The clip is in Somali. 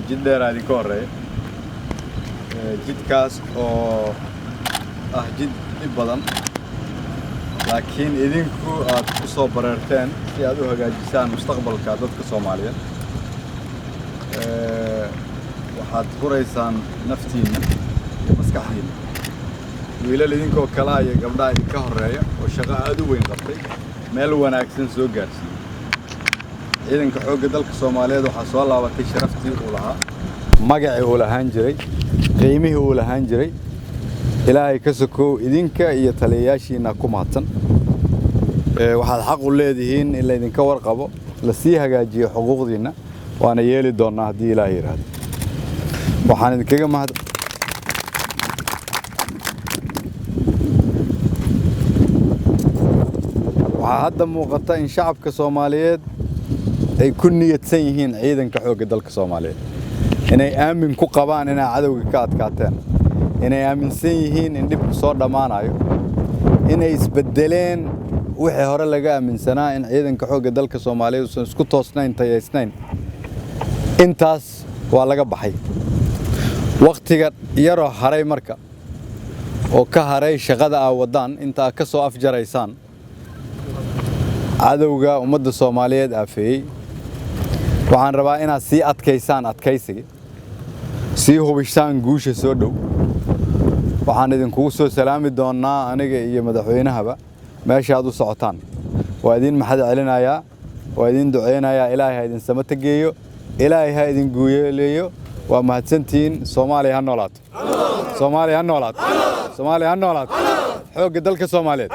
Jid dheeraa idinka horreeya, jidkaas oo ah jid dhib badan, laakiin idinku aad ku soo bareerteen si aad u hagaajisaan mustaqbalka dadka Soomaaliyeed. Waxaad huraysaan naftiinna iyo maskaxdiinna. Wiilal idinkoo kalaa iyo gabdhaha idinka horreeya oo shaqo aad u weyn qabtay, meel wanaagsan soo gaarsiiyey ciidanka xoogga dalka Soomaaliyeed. Waxaa soo laabatay sharaftii uu lahaa, magacii uu lahaan jiray, qiimihii uu lahaan jiray. Ilaahay ka sokow, idinka iyo taliyayaashiinna ku mahadsan. Waxaad xaq u leedihiin in laydinka warqabo, la sii hagaajiyo xuquuqdiinna, waana yeeli doonnaa haddii Ilaahay yidhaahdo. Waxaan idinkaga mahad Waxaa hadda muuqata in shacabka Soomaaliyeed ay ku niyadsan yihiin ciidanka xoogga dalka Soomaaliyeed, inay aamin ku qabaan inay cadowga ka adkaateen, inay aaminsan yihiin in dhibku soo dhammaanayo, inay isbeddeleen wixii hore laga aaminsanaa in ciidanka xoogga dalka Soomaaliyeed uusan isku toosnayn, tayaysnayn. Intaas waa laga baxay. Wakhtiga yaroo haray marka oo ka haray shaqada aa waddaan, inta aad ka soo afjaraysaan cadowga ummadda Soomaaliyeed aafeeyey, waxaan rabaa inaad sii adkaysaan adkaysiga, sii hubishaan guusha soo dhow. Waxaan idinkugu soo salaami doonnaa, aniga iyo madaxweynahaba, meesha aad u socotaan. Waa idiin maxad celinayaa, waa idiin duceynayaa. Ilaahay ha idin samata geeyo, Ilaahay ha idin guuleeyo. Waa mahadsantihiin. Soomaaliya ha noolaato, Soomaaliya ha noolaato, Soomaaliya ha noolaato. Xoogga dalka Soomaaliyeed.